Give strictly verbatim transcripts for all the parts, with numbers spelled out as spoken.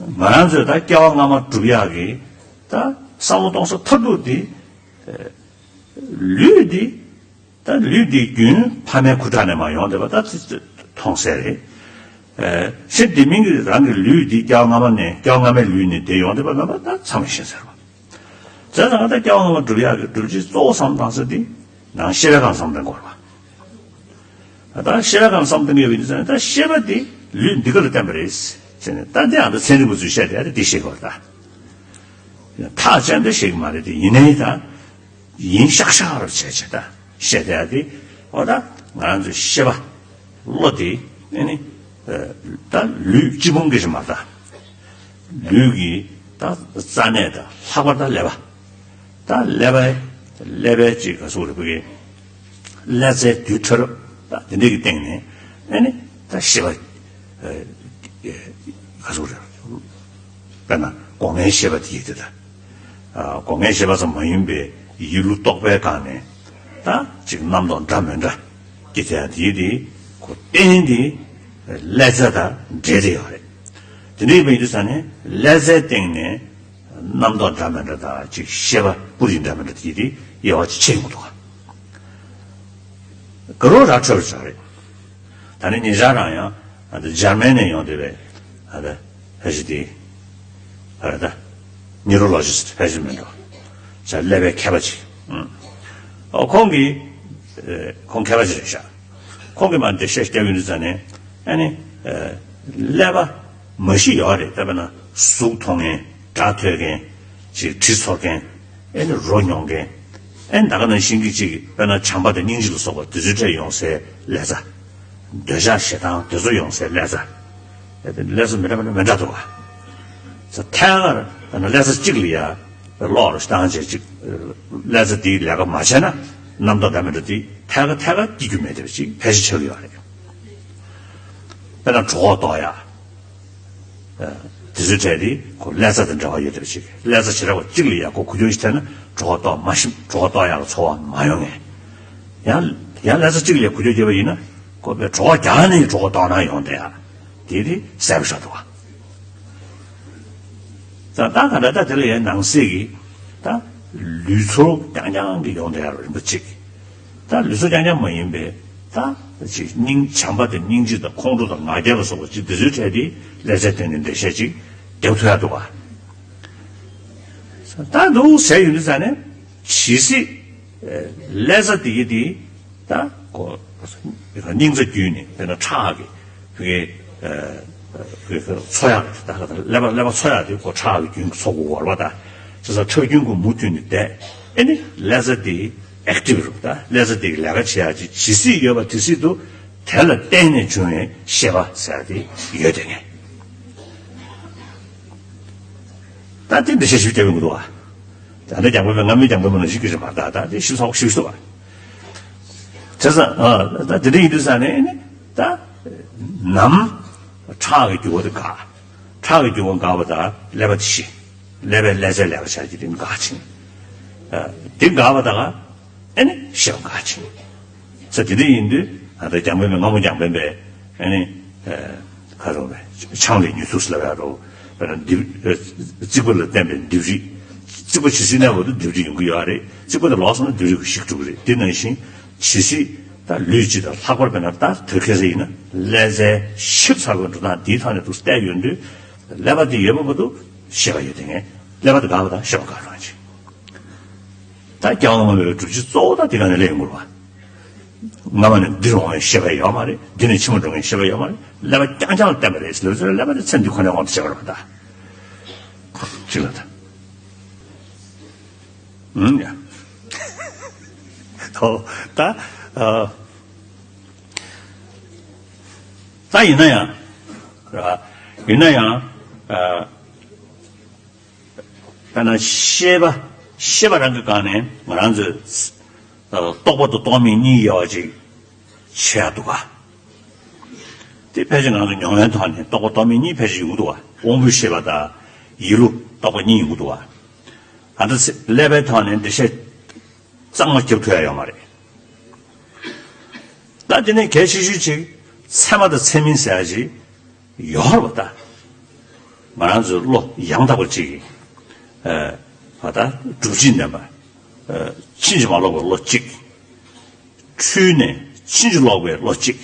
ང་རང་ཚོས་ད་སྐྱེ་བ་སྔ་མ་སྒྲུབ་ཡག་གི་ད་བསམ་བློ་གཏོང་ས་མཐར་ཐུག་དེ། ལུས་འདི། ད་ལུས་འདི་རྒྱུན་ཕ་མའི་ཁུ་ཁྲག་ནས་མར་ཡོང་བསྡད་པ་ད་ཚིག་མཐོང་གསལ་རེད། ཨེ། གཞི་འདི་མིན་གྱི་རང་གི་ལུས་འདི་སྐྱེ་བ་སྔ་མ་ནས་སྐྱེ་བ་སྔ་མའི་ལུས་ནས་འདི་ཡོང་བསྡད་པ་མེད་པ་ད་ཚང་མས་ཤེས་གསལ་རེད། བྱས་ཙང་ད་སྐྱེ་བ་སྔ་མ་སྒྲུབ་ཡག་གི་སྒྲུབ་བྱེད་གཙོ་བོ་བསམ་བློ་བཏང་ས་འདི་ནང་ཤེས་པའི་སྒང་བསམ་བློ་གཏོང་དགོས་རེད་པ། ད་ཤེས་པའི་སྒང་བསམ་བློ་གཏོང་གི་ཡོད་པ་ཡིན་ཙང་ད་ཤེས་པ་འདི་ལུས་འདི་ག་ལ་བརྟེན་པ་རེད་ཟེར་ནས་ད་འདི་ཨ་ད་ཚན་རིག་པ་ཚོས་བཤད་བསྡད་ཡག་དེ་འདི་ཤེས་དགོས་རེད་ད། ཐག་བཅད་འདི་ཤེས་ཀྱི་མ་རེད་དེ་ཡིན་ནའི་ད། ཡིན་ཤག་ཤག་རུ་བྱས་བྱས་ད་བཤད་བསྡད་ཡག་དེ་འོ་ད་ང་རང་ཚོའི་ཤེས་པ་བློ་དེ་ཨ་ནི་ད་ལུས་སྤྱི་སྤུངས་ཀྱི་ཞིག་མ་རེད་ད། ལུས་ཀྱི་ད་རྩ་གནད་ད་ལྷག་པར་ད་ཀླད་པ། ད་ཀླད་པའི་ཀླད་པའི་ཅིག་ག་ཟེར་དགོས་རེད་བོད་སྐད། ཀླད་རྩའི་རྡུལ་ཕྲ་རབ་ད་དེ་འདྲ་གི་སྟེང་ནས་ཨ་ནི་ད་ཤེས་པ་ག་ཟེར་དགོས་རེད། དཔེར་ན་སྒོ་ལྔའི་ཤེས་པ་དེ་ཡིན་དེ་ད། སྒོ་ལྔའི་ཤེས་པ་ཙམ་མ་ཡིན་པའི་ཡིད་བློ་རྟོག་པའི་སྒང་ནས་ད་ཅིག་རྣམ་རྟོག་འདྲ་མི་འདྲ་སྐྱེ་ཡག་དེ་དེ་ཁོ་རྟེན་དེ་ཀླད་རྩ་དང་འབྲེལ་བསྡད་ཡོད་རེད། དེ་འདྲ་ཡིན་པ་ཡིན་དུས་ཙང་ནས་ཀླད་རྩའི་སྟེང་ནས། རྣམ་རྟོག་འདྲ་མི་འདྲ་དང་ཅིག་ཤེས་པ་སྤུ་རིས་འདྲ་མི་འདྲ་དེ་དེ་དབྱེ་བ་ཅིག་ཕྱེ་ཡོང་གི་འདུག་ག་དགའ་རབ་ར་འཕྲོད་པ་ཅིག་རེད། ད་ནི་ཉེ་ཆར་རང་ཡང་ཨ་ད་འཇར་མན་ནས་ཡོང་བསྡད་པའི་ཨ་ད་ཕལ་ཆེར་དེ་ཨ་ད་ནིའུ་རོ་ལོ་ཇི་སི་ཊི་ཕལ་ཆེར་མི་འགྲོ། ཅིག་ཀླད་པའི་མཁས་པ་ཅིག་ཨོ་ཁོང་གིས་ཨེ་ཁོང་མཁས་པ་ཅིག་རེད་ཤག་ཁོང་གིས་མར་འགྲེལ་བཤད་བརྒྱབ་ཡོང་དུས་ཙང་ནས་ཨ་ནི་ཨེ་ཀླད་པ་མ་གཞི་ཡོད་རེད། དཔེར་ན་གཟུགས་མཐོང་མཁན། སྒྲ་ཐོས་མཁན། ཅིག་དྲི་ཚོར་མཁན། ཨེ་ནི་རོ་མྱོང་མཁན། ཨེ་ནི་ད་ག་ནང་བཞིན་གྱི་ཅིག་དཔེར་ན་བྱམས་པ་དང་སྙིང་རྗེ་ལ་སོགས་པ་དེ་ཚོའི་གྲས་ཡོང་སའི་ཀླད་རྩ། འདོད་ཆགས་ཞེ་སྡང་དེ་ཚོ་ཡོང་སའི་ཀླད་རྩ། ཨེ་དེ་ཀླད་རྩ་མི་འདྲ་མི་འདྲ་མི་འདྲ་འདུག་ག་ཚ་ཐད་ཀར་དཔེར་ན་ཀླད་རྩ་གཅིག་ལ་ཡ་གློག་རོ་བཏང་བྱས་ཅིག་ཀླད་རྩ་དེའི་ལས་ཀ་མ་བྱས་ན་རྣམ་རྟོག་འདྲ་མི་འདྲ་དེ་ཐད་ཀར་ཐད་ཀར་སྐྱེ་རྒྱུ་མེད་དེ་ཅིག་ཕལ་ཆེར་ཆགས་ཀྱི་ཡོད་རེད། དཔེར་ན་གྲོད་ཁོག་ལྟོགས་ཡག་དེ་ཚོའི་གྲས་དེ་ཁོ་ཀླད་རྩ་དང་འབྲེལ་བ་ཡོད་བསྡད་པ་ཅིག་ཀླད་རྩ་བྱེ་བྲག་པ་གཅིག་ལ་ཡ་ཁོ་འགུལ་སྐྱོད་ཅིག་ཐེབས་ན་གྲོད་ཁོག་ལྟོགས་མ་ཤི་གྲོད་ཁོག་ལྟོགས་ཡག་ལ་ཚོར་བ་མ་ཡོང་ངེས། ཡང་ཡང་ཀླད་རྩ་གཅིག་ལ་ཡ་འགུལ་སྐྱོད་བྱས་པ་ཡིན་ན་ཁོ་པའི་གྲོད་ཁོག་རྒྱག་ནས་གྲོད་ཁོག་ལྟོགས་སྣང་ཡོང་བསྡད་ཡག་དེ་དེ་གསལ་པོ་ཤར་འདུག་ག་ད་ད་ག་འདྲ་ད་དེ་ལ་ཡ་ནང་གསེས་ཀྱི་ད་ལུས་ཚོར་རྐྱང་རྐྱང་གི་ཡོང་བསྡད་ཡག་རིམ་པ་གཅིག་ད་ལུས་ཚོར་རྐྱང་རྐྱང་མ་ཡིན་པའི་ད་ཅིག་སྙིང་བྱམས་པ་དང་སྙིང་རྗེ་དང་ཁོང་ཁྲོ་དང་ང་རྒྱལ་ལ་སོགས་པ་ཅིག་འདི་ཚོའི་གྲས་དེ་ཀླད་རྩའི་སྟེང་ནས་འགྲེལ་བཤད་ཅིག་རྒྱབ་ཐུབ་ཡག་འདུག་ག་ད་འདུག་ཟེར་ཡོང་དུས་ཙང་ནས་ཇི་སྲིད་ཀླད་རྩ་དེ་གི་དེ་ད་གོ་སྙིང་རྩ་བརྒྱུད་ནས་དཔེར་ན་ཁྲག་གི་བུ་གའི་བུ་གའི་འཚོ་ཡག་ད་ག་ད་ཀླད་པ་ཀླད་པ་འཚོ་ཡག་དེ་གོ་ཁྲག་གི་རྒྱུན་འཚོ་དགོས་བར་བ་ད་ཅི་ས་ཁྲག་རྒྱུན་གོ་མུ་མཐུད་ནས་བསྡད་ཨེ་ནི་ཀླད་རྩ་དེ་ཨེག་ཊིབ་རུ་ད་ཀླད་རྩ་དེ་གི་ལས་ཀ་བྱེད་ཡག་ཅིག་ཇི་སྲིད་ཡོད་པ་དེ་སྲིད་དུ་དེ་ལ་བརྟེན་ནས་བྱུང་བའི་ཤེས་པ་ཟེར་ཡག་དེ་ཡོད་དེ་ངེས། ད་དེ་འདི་ཤེས་ཞིབ་རྒྱག་ཡོང་གི་འདུག་བ། ད་ནི་རྒྱང་འབོད་པའི་སྔ་མོའི་རྒྱང་འབོད་མ་ནང་བཞིན་གྱི་རེད་པ། ད་ད་དེ་ཞིབ་ཚགས་ཞིབ་ཚུགས་པ། བྱས་ཙང་ཨ་ད་དེ་འདྲ་ཡིན་དུས་ཙང་ནས་ནི་ད་ནམ་ཁྲག་གི་རྒྱུ་བ་དེ་འགག་ཁྲག་གི་རྒྱུ་བ་འགག་པ་དང་ཀླད་པ་དེ་ཤི། ཀླད་པའི་ཀླད་རྩའི་ལས་ཀ་བྱ་རྒྱུ་དེ་འགག་ཕྱིན། ཨ་དེ་འགག་པ་དང་ཨེ་ནི་ཤེས་པ་འགག་ཕྱིན། ས་དེ་འདྲ་ཡིན་དུས་ཨ་ད་རྒྱང་འབོད་པའི་སྔ་མོ་རྒྱང་འབོད་པའི་ཨེ་ནི། ཁ་རོག་པའི་ཆང་ལས་ཉོས་ཚུལ་ལབ་ཡག་རོ། དཔེར་ན་ལྡེབས་རྩིག་པ་ལ་བརྟེན་པའི་ལྡེབས་རིས། རྩིག་པ་ཇི་སྲིད་གནས་བར་དུ་ལྡེབས་རིས་ཡོང་གི་ཡོད་རེད། རྩིག་པ་དེ་ལོག་སོང་ན་ལྡེབས་རིས་ཁོ་ཞིག་འགྲོ་གི་རེད། དེ་ནང་བཞིན་ཇི་སྲིད་ད་ལུས་གཅིག་དང་ལྷག་པར་དཔེར་ན་ད་དེ་ཁ་སང་ཡིན་ན་ཀླད་རྩའི་ཞིབ་ཚགས་པའི་འགྲོ་སྟངས་འདིའི་ཐོག་ནས་འདུག་བལྟས་ཡོང་དུས་ཀླད་པ་འདི་ཡོད་པ་མ་གཏོགས་ཤེས་པ་ཡོད་དེ་ངས་ཀླད་པ་འདི་འགག་པ་དང་ཤེས་པ་འགག་རང་ཅིག་ད་སྐྱེ་བ་སྔ་མ་མེད་པའི་སྒྲུབ་བྱེད་གཙོ་བོ་ད་དེ་ག་ནས་སླེབས་ཡོང་དགོས་པ། སྔ་མ་ནས་འདིར་འོང་བའི་ཤེས་པ་ཡོད་མ་རེད། འདི་ནས་ཕྱི་མ་འགྲོ་མཁན་ཤེས་པ་ཡོད་མ་རེད། ཀླད་པ་རྐྱང་རྐྱང་ལ་བརྟེན་པ་རེད་ཟེར་ལབ་ཚེ་ཀླད་པ་དེ་ཚེ་འདི་ཁོ་ནའི་དབང་དུ་བྱས་པ་རེད་པ་ད། ཅི་ལ་ད། ཨུམ་ཡ། ཨོ་ད། ཨ། ད་ཡིན་ན་ཡང་། ར། ཡིན་ན་ཡང་། ཨ། དཔེར་ན་ཤེས་པ་ཤེས་པ་རང་གི་སྒང་ནས་ང་རང་ཚོས་ཨ་རྟོག་པ་དང་རྟོག་མེད་གཉིས་དབྱེ་བ་ཅིག་ཕྱེ་ཡག་འདུག་ག་དེ་ཕལ་ཆེར་ང་ཚོ་མྱོང་བའི་ཐོག་ནས་རྟོག་པ་རྟོག་མེད་གཉིས་ཕལ་ཆེར་ཡོང་གི་འདུག་ག་དབང་པོའི་ཤེས་པ་དང་ཡིད་བློ་རྟོག་པ་གཉིས་ཡོང་གི་འདུག་ག་ཨ་ད་ཚེ་ཀླད་པའི་ཐོག་ནས་འགྲེལ་བཤད་གཙང་མ་རྒྱབ་ཐུབ་ཡག་ཡོད་མ་རེད། ད་དེ་ནས་གལ་ཆེ་ཤོས་ཅིག་ཚད་མ་དང་ཚད་མིན་ཟེར་ཡག་ཅིག་ཡོད་རེད་པ་ད། ང་རང་ཚོའི་བློ་ཡང་དག་པ་ཅིག་གིས་ཨ་ད་སྒྲུབ་བྱེད་ལྡན་པ། ཨ་ཕྱིན་ཅི་མ་ལོག་པའི་བློ་གཅིག་འཁྲུལ་ནས་ཕྱིན་ཅི་ལོག་པའི་བློ་གཅིག་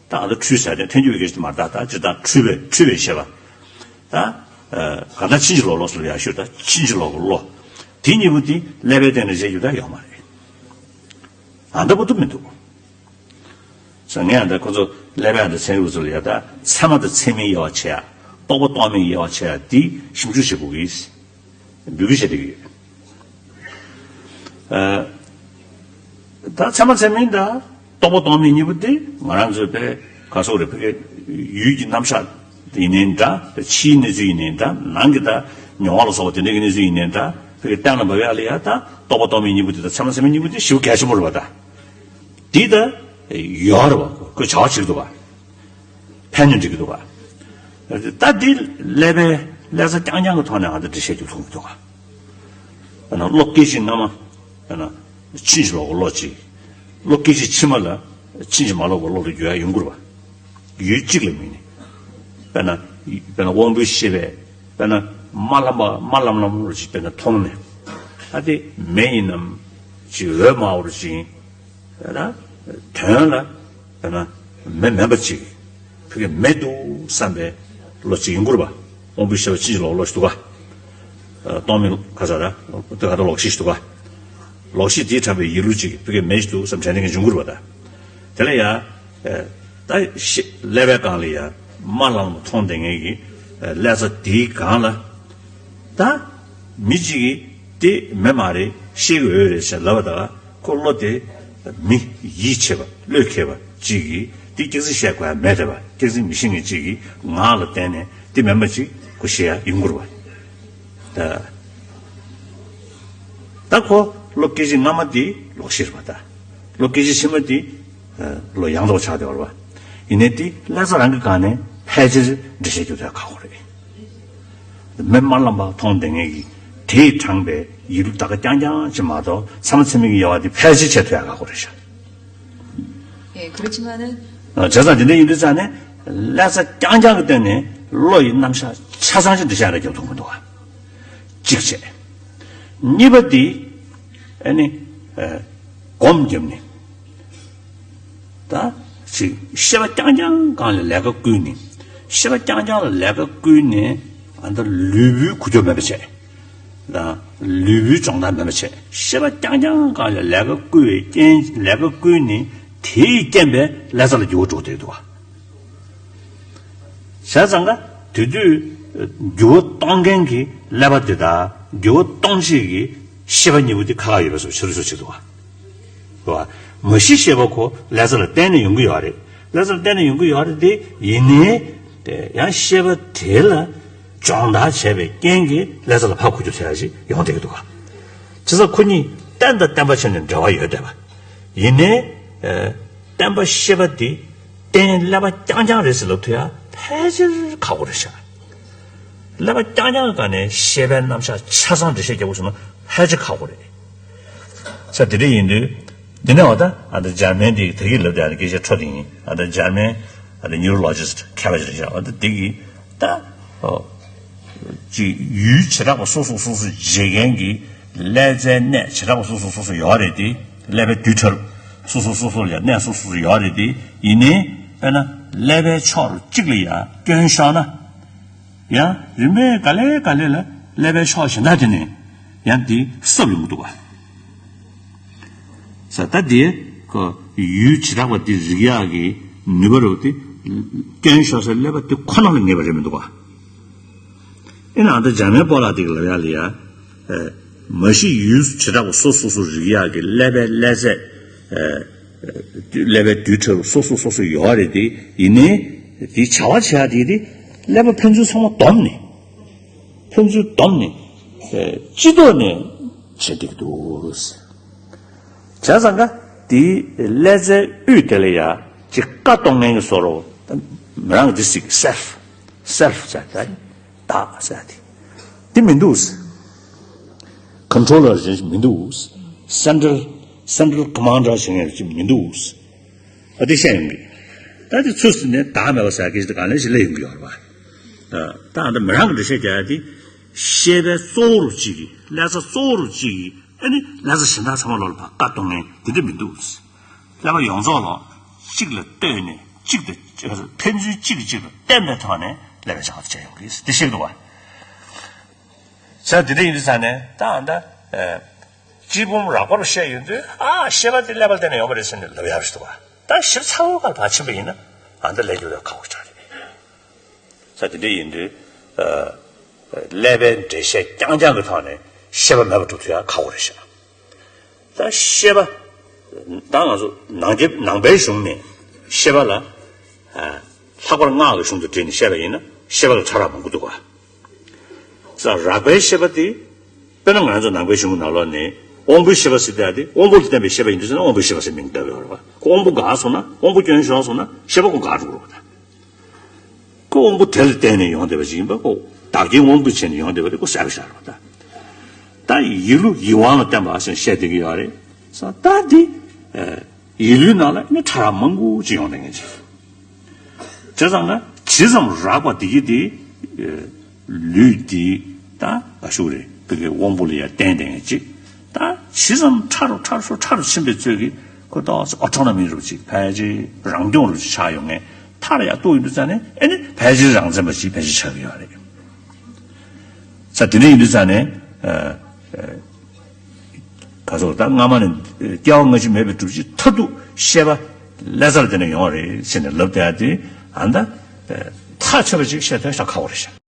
ད་ང་ཚོ་འཁྲུལ་ཟེར་ཏེ་ཐལ་འགྱུར་བའི་སྐད་ཆ་དེ་མ་རེད། ད་ད་སྤྱིར་བཏང་འཁྲུལ་པའི་འཁྲུལ་པའི་ཤེས་པ། ད་ཨ་གང་ལྟར་ཕྱིན་ཅི་ལོག་ལོག་ཟེར་ཡག་ཤོས་ད་ཕྱིན་ཅི་ལོག་པའི་བློ། དེ་གཉིས་པོ་དེ་ཀླད་པའི་སྟེང་ནས་བྱེད་རྒྱུ་ད་ཡོད་མ་རེད། ཨ་འདྲ་པོ་ཏུ་མི་འདུག་ས་ངས་ཨ་འདྲ་ཁོ་ཚོ་ཀླད་པའི་ཨ་འདྲ་ཚན་རིག་པ་ཚོ་ལ་ཡ་ད་ཚད་མ་དང་ཚད་མིན་དབྱེ་བ་ཕྱེ་ཡ། རྟོག་པ་རྟོག་མིན་དབྱེ་བ་ཕྱེ་ཡ་དེ་ཞིབ་འཇུག་བྱེད་དགོས་ཀྱི། འབོད་སྐུལ་བྱེད་བསྡད་ཀྱི་ཡོད། ཨ་ད་ཚད་མ་ཚད་མིན་དང་རྟོག་པ་རྟོག་མིན་གཉིས་པོ་དེ་ང་རང་ཚོའི་པའི་ག་སོགས་རེད། ཕ་གི་ཡུལ་གྱི་རྣམ་གཞག་ཡིན་ནའི་འདྲ། ཕྱིའི་གནས་ཚུལ་ཡིན་ནའི་འདྲ། ནང་གི་ད་མྱོང་བ་ལ་སོགས་པ་དེ་འདྲའི་གི་གནས་ཚུལ་ཡིན་ནའི་འདྲ། ཕ་གི་གཏན་ལ་འབེབས་ཡ་ལ་ཡ་ད་རྟོག་པ་རྟོག་མིན་གཉིས་པོ་དེ་དང་ཚད་མ་ཚད་མིན་གཉིས་པོ་དེ་ཞེ་པོ་གལ་ཆེན་པོ་རེད་པ། ད་འདི་ད་ཡོད་རེད་པ། ཁོས་བྱ་བ་བྱེད་ཀྱི་འདུག་པ། ཕན་གནོད་འགྲིག་གི་འདུག་ག་ད་འདི་ཀླད་པའི་ཀླད་རྩ་རྐྱང་རྐྱང་གི་ཐོག་ནས་ང་ཚོ་འགྲེལ་བཤད་རྒྱག་ཐུབ་ཀྱི་འདུག་ག་ཨ་ན་བློ་སྐད་ཅིག་སྔ་མ། ཨ་ན་ཕྱིན་ཅི་ལོག་པའི་བློ་གཅིག་བློ་སྐད་ཅིག་ཕྱི་མ་ལ་ཕྱིན་ཅི་མ་ལོག་པའི་བློ་ལ་འགྱུར་ཡ་ཡོང་གི་རེད་པ། ཡུལ་གཅིག་ལ་དམིགས་ནས། དཔེར་ན། དཔེར་ན་དབང་པོའི་ཤེས་པས་དཔེར་ན་དམར་ལམ་པ་དམར་ལམ་ལམ་རུ་ཅིག་དཔེར་ན་མཐོང་ནས། ཨ་དེ་མེ་ཡིན་ནམ། ཅིག་འོད་དམར་པོ་རུ་ཅིག་ཡིན། ད་དོན་ལ་དཔེར་ན་མེ་མིན་པ་ཅིག་ཕ་གི་མེད་འདུག་བསམ་པའི་བློ་ཅིག་ཡོང་གི་རེད་པ། དབང་པོའི་ཤེས་པ་ཕྱིན་ཅི་ལོག་ལོག་ཞིག་འདུག་ག་རྟོག་མིན་ག་ས་ར་དེ་ག་ད་ལོག་ཤེས་ཤིག་འདུག་ག་ལོག་ཤེས་དེས་དྲངས་པའི་ཡིད་ལུགས་ཅིག་ཕ་གི་མེད་ཅིག་འདུག་བསམ་དྲན་ནས་ཀྱང་འབྱུང་གི་རེད་པ། ད་དེ་ལ་ཡ་ད་ཤེས་ཀླད་པའི་སྒང་ལ་ཡ་དམར་ལམ་ལམ་མཐོང་བསྡད་མཁན་གྱི་ཀླད་རྩ་དེའི་སྒང་ལ། ད་མི་གཅིག་གིས་དེ་མེད་མ་རེད་ཤེས་ཀྱི་ཡོད་རེད་ཟེར་ལབ་པ་ད་ཁོ་བློ་དེ་མི་ཡིད་ཆེས་པ་བློས་འཁེལ་བ་གཅིག་གིས་དེ་སྐྱག་རྫུན་བཤད་དགོས་ཡ་མེད་བསྡད་པ། སྐྱག་རྫུན་མི་ཤེས་མཁན་གཅིག་གིས་ངག་ལ་བརྟེན་ནས་དེ་མེད་པ་ཅིག་ཁོ་བཤད་ཡ་ཡོང་གི་རེད་པ། ད་ད་ཁོ་བློ་སྐད་ཅིག་སྔ་མ་དེ་ལོག་ཤེས་རེད་པ། ད་བློ་སྐད་ཅིག་ཕྱི་མ་དེ་བློ་ཡང་དག་ཆགས་བསྡད་པ་རེད་པ། ཡིན་ནའི་དེ་ཀླད་རྩ་རང་གི་སྒང་ནས་ཕལ་ཆེར་འགྲེལ་བཤད་རྒྱག་ཐུབ་ཡ་ཁག་པོ་རེད། མེ་དམར་ལམ་པ་མཐོང་བསྡད་མཁན་གྱི་དེས་དྲངས་པའི་ཡིད་ལུགས་ད་ག་རྐྱང་རྐྱང་ཅིག་མ་གཏོགས་ཚད་མ་ཚད་མིན་གྱི་དབྱེ་བ་དེ་ཕལ་ཆེར་ཕྱེ་ཐུབ་ཡ་ཁག་པོ་རེད་ཤག་ཡིན། ཨ་བྱས་ཙང་དེ་འདྲ་ཡིན་དུས་ཙང་ནས་ཀླད་རྩ་རྐྱང་རྐྱང་གི་སྟེང་ནས་བློ་ཡི་རྣམ་གཞག་ཆ་ཚང་ཅིག་འགྲེལ་བཤད་རེ་རྒྱག་ཐུབ་མི་འདུག་ག་གཅིག་བྱས། གཉིས་པ་དེ་ཨ་ནི་ཨ་སྒོམ་བརྒྱབ་ནས། ད་ཅིག་ཤེས་པ་རྐྱང་རྐྱང་སྒང་ལ་ལས་ཀ་བསྐུལ་ནས། ཤེས་པ་རྐྱང་རྐྱང་ལ་ལས་ཀ་བསྐུལ་ནས་ཨ་ད་ལུས་པོའི་འཁུར་ཕྱོགས་མེད་པ་བྱས། ད་ལུས་པོའི་སྦྱོང་བརྡར་མེད་པ་བྱས། ཤེས་པ་རྐྱང་རྐྱང་སྒང་ལ་ལས་ཀ་བསྐུལ་བའི་རྐྱེན་ལས་ཀ་བསྐུལ་ནས་དེའི་རྐྱེན་པས་ཀླད་རྩ་ལ་འགྱུར་བ་འགྲོ་བསྡད་འདུག་ག་བྱས་ཙང་ཀ་དེ་དུས་འགྱུར་བ་གཏོང་མཁན་གྱི་ཀླད་པ་དེ་དང་འགྱུར་བ་གཏོང་བྱེད་ཀྱི་ཤེས་པ་གཉིས་པོ་དེ་ཁ་ཁ་ཡོད་པའི་བཟོ་ཕྱི་རུ་ཚུར་བྱེད་འདུག་ག་རེད་བ། མ་གཞི་ཤེས་པ་ཁོ་ཀླད་རྩ་ལ་བརྟེན་ནས་ཡོང་གི་ཡོད་རེད། ཀླད་རྩ་ལ་བརྟེན་ནས་ཡོང་གི་ཡོད་རེད་དེ། ཡིན་ནའི་དེ་ཡང་ཤེས་པ་དེ་ལ་སྦྱོང་བརྡར་བྱས་པའི་རྐྱེན་གྱིས་ཀླད་རྩ་ལ་ཕར་འཁོར་རྒྱུག་བྱེད་ཡ་ཞིག་ཡོང་བསྡད་ཀྱི་འདུག་ག་བྱས་ཙང་ཁོ་གཉིས་རྟེན་དང་བརྟེན་པ་བྱས་ནས་འབྲེལ་བ་ཡོད་བསྡད་པ། ཡིན་ནའི་ཨ་བརྟེན་པ་ཤེས་པ་དེ་རྟེན་ཀླད་པ་རྐྱང་རྐྱང་རེད་ཟེར་ལབ་ཐུབ་ཡ་ཕལ་ཆེར་ཁག་པོ་རེད་ཤག་ཀླད་པ་རྐྱང་རྐྱང་གི་སྒང་ནས་ཤེས་པའི་རྣམ་གཞག་ཆ་ཚང་འགྲེལ་བཤད་རྒྱག་དགོས་བྱུང་ན་ཕལ་ཆེར་ཁག་པོ་རེད། ས་དེ་འདྲ་ཡིན་དུས། འདི་ནས་འོ་ད་ཨ་ད་འཇར་མན་འདི་ད་གི་ལབ་དེ་ཨ་ད་སྐད་ཆ་འཕྲོ་དེ་ཡིན། ཨ་ད་འཇར་མན་ཨ་ད་ནིའུ་རོ་ལོ་ཇི་སི་ཊི་མཁས་པ་ཅིག་རེད་ཤག་ཨ་ད་དེ་གི་ད་ཨོ་ཅིག་ཡུལ་བྱེ་བྲག་པ་སོ་སོ་སོ་སོ་འབྱེད་མཁན་གྱི་ཀླད་རྩའི་གནས་བྱེ་བྲག་པ་སོ་སོ་སོ་སོ་ཡོད་རེད་དེ། ཀླད་པའི་རྡུལ་ཕྲ་རུ་སོ་སོ་སོ་སོ་ལ་ཡང་གནས་སོ་སོ་སོ་ཡོད་རེད་དེ། ཡིན་ནའི་དཔེར་ན་ཀླད་པའི་ཕྱོགས་རུ་གཅིག་ལ་ཡང་སྐྱོན་ཤོར་ན། ཡང་རིམ་པས་ག་ལེ་ག་ལེ་ལ་ཀླད་པའི་ཕྱོགས་གཞན་དག་དེ་ནས་ཡང་དེ་སྲབ་ཡོང་གི་འདུག་ག་ས་ད་དེ་ཁོ་ཡུལ་བྱེ་བྲག་པ་དེ་རིག་ཡག་གི་ནུས་པ་རུ་དེ་སྐྱོན་ཤོར་སའི་ཀླད་པ་དེ་ཁོ་ན་ལ་ངེས་པ་རེད་མི་འདུག་ག་ཨེ་ན་ཨ་ད་འཇར་མན་སྤོ་ལགས་དེ་གི་ལབ་ཡག་ལ་ཡ། མ་གཞི་ཡུལ་བྱེ་བྲག་པ་སོ་སོ་སོ་རིག་ཡག་གི་ཀླད་པའི་ཀླད་རྩ། ཀླད་པའི་རྡུལ་ཕྲ་རུ་སོ་སོ་སོ་སོ་ཡོད་རེད་དེ། ཡིན་ནའི་དེ་བྱ་བ་བྱེད་ཡག་དེ་དེ་ཀླད་པ་ཕན་ཚུན་ཚང་མ་བསྡོམས་ནས། ཕན་ཚུན་བསྡོམས་ནས་སྤྱི་ལྡོག་ནས་བྱེད་བསྡད་ཀྱི་འདུག་བྱས་ཙང་ཀ་དེའི་ཀླད་རྩའི་དབུས་དེ་ལ་ཡ་ཅིག་བཀའ་གཏོང་མཁན་གྱི་བཟོ་འདྲ་པོ། མི་རང་གི་དེ་ཅིག་སེལ་ཕི་སེལ་ཕི་ཟེར་ཏེ། བདག་ཟེར་ཏེ། དེ་མི་འདུག་ཀོན་ཊོ་ལར་ཅིག་མི་འདུག་སེན་ཊྲལ་སེན་ཊྲལ་ཀོ་མན་ཌར་བྱེད་མཁན་ཅིག་མི་འདུག་ཨ་དེ་བཤད་ཡོང་གི། ད་དེ་ཚུར་ཟིན་ནས་བདག་མེད་པ་ཟེར་གི་ཅིག་གང་ལེན་ཞིག་སླེབས་ཡོང་གི་ཡོད་རེད་པ། ད་ཨ་ད་མི་རང་གི་འགྲེལ་བཤད་རྒྱག་ཡ་དེ། བཤད་པའི་གཙོ་བོ་རུ་གཅིག་གིས་ཀླད་རྩ་གཙོ་བོ་རུ་གཅིག་གིས་ཨ་ནི་ཀླད་རྩ་གཞན་དག་ཚང་མ་ལོག་ལ་ཕར་བཀའ་གཏོང་མཁན་དེ་འདྲ་མི་འདུག། ཀླད་པ་ཡོངས་རྫོགས་ལ་གཅིག་ལ་ལྟོས་ནས་གཅིག་ཏུ་ཕན་ཚུན་གཅིག་གིས་གཅིག་ལ་བརྟེན་པའི་ཐོག་ནས་ཀླད་པའི་བྱ་བ་དེ་བྱས་ཡོང་གི་རེད་དེ་ཤེས་འདུག་བ། ས་དེ་འདྲ་ཡིན་དུས་ཙང་ནས་ད་ཨ་ད། ཨེ། སྤྱི་སྤོམ་རགས་པ་རུ་བཤད་ཡོང་དུས་ཨ་ཤེས་པ་དེ་ཀླད་པ་ལ་བརྟེན་ནས་ཡོང་བ་རེད་ཟེར་ནས་ལབ་ཡག་རེད་འདུག་བ། ད་ཞིབ་ཚགས་པོ་སྒང་ལ་ཕར་ཕྱིན་པ་ཡིན་ན་ཨ་ད་ལས་རྒྱུ་ལས་ཁག་པོ་ཆགས་རེད། ས་དེ་འདྲ་ཡིན་དུས། ཨ། ཀླད་པའི་འགྲེལ་བཤད་རྐྱང་རྐྱང་གི་ཐོག་ནས་ཤེས་པ་མེད་པ་སྒྲུབ་ཐུབ་ཡག་ཁག་པོ་རེད་ཤག། ད་ཤེས་པ། ད་ང་ཚོ་ནང་རྒྱབ་ནང་པའི་གཞུང་ནས་ཤེས་པ་ལ། ཨ། ལྷག་པར་སྔགས་ཀྱི་གཞུང་དུ་བྲིས་ནས་བཤད་པ་ཡིན་ན་ཤེས་པ་ལ་ཕྲ་རགས་མང་པོ་འདུག་ག། ས་རགས་པའི་ཤེས་པ་དེ། དཔེར་ན་ང་ཚོ་ནང་པའི་གཞུང་ནང་ལོགས་ནས་དབང་པོའི་ཤེས་པ་ཟེར་ཡག་དེ་དབང་པོ་ལ་བརྟེན་པའི་ཤེས་པ་ཡིན་དུས་ཙང་ན་དབང་པོའི་ཤེས་པ་ཟེར་མིང་བཏགས་ཡོད་རེད་བ། ཁོ་དབང་པོ་འགག་སོང་ན་དབང་པོ་སྐྱོན་ཤོར་སོང་ན་ཤེས་པ་ཁོ་འགག་འགྲོ་གི་རེད་བ་ད། ཁོ་དབང་པོ་དེ་ལ་བརྟེན་ནས་ཡོང་བསྡད་པ་ཞིག་ཡིན་པ་ཁོ་བདག་རྐྱེན་དབང་པོས་བྱས་ནས་ཡོང་བསྡད་པ་དེ་ཁོ་གསལ་པོ་ཤར་བ་ད། ད་ཡིད་བློ་ཡིད་དབང་ལ་བརྟེན་པ་ཟེར་བཤད་བསྡད་ཀྱི་ཡོད་རེད། ས་ད་འདི། ཨ། ཡིད་བློའི་ནང་ལ་ནི་ཕྲ་རགས་མང་པོ་ཅིག་ཡོང་བསྡད་མཁན་ཅིག། བྱས་ཙང་ན་ཇི་ཙམ་རགས་པ་འདི་གི་དེ། ཨ། ལུས་འདི་ད་ག་ཞུ་རེད་བོད་ཀྱི་དབང་པོ་ལ་ཡང་བརྟེན་བསྡད་མཁན་ཅིག། ད་ཇི་ཙམ་ཕྲ་རུ་ཕྲ་རུ་ཕྲ་རུ་ཕྱིན་པའི་ཚོད་ཀྱིས་ཁོ་ཏོག་ཙམ་ཨོ་ཊོ་ནོ་མི་རུ་ཅིག་ཕལ་ཆེར་རང་སྐྱོང་རུ་ཅིག་ཆགས་ཡོང་ངེས། མཐར་ཡར་གཏུགས་ཡོང་དུས་ཙང་ནས་ཨེ་ནི་ཕལ་ཆེར་རང་བཙན་པ་ཅིག་ཕལ་ཆེར་ཆགས་ཀྱི་ཡོད་རེད། ས་དེ་འདྲ་ཡིན་དུས་ཙང་ནས། ཨ། ཨ། ག་ཚོད་ད་སྔ་མ་ནས་སྐྱེ་བ་སྔ་ཕྱི་མེད་པའི་སྒྲུབ་བྱེད་མཐར་ཐུག་ཤེས་པ་ཀླད་རྩ་ལ་བརྟེན་ནས་ཡོང་བ་རེད་ཟེར་ནས་ལབ་བསྡད་ཡ་དེ་ཨ་ད། ཨ། ཐག་ཆོད་པ་ཅིག་བཤད་ཐུབ་ཤག་ཁག་པོ་རེད་ཤག།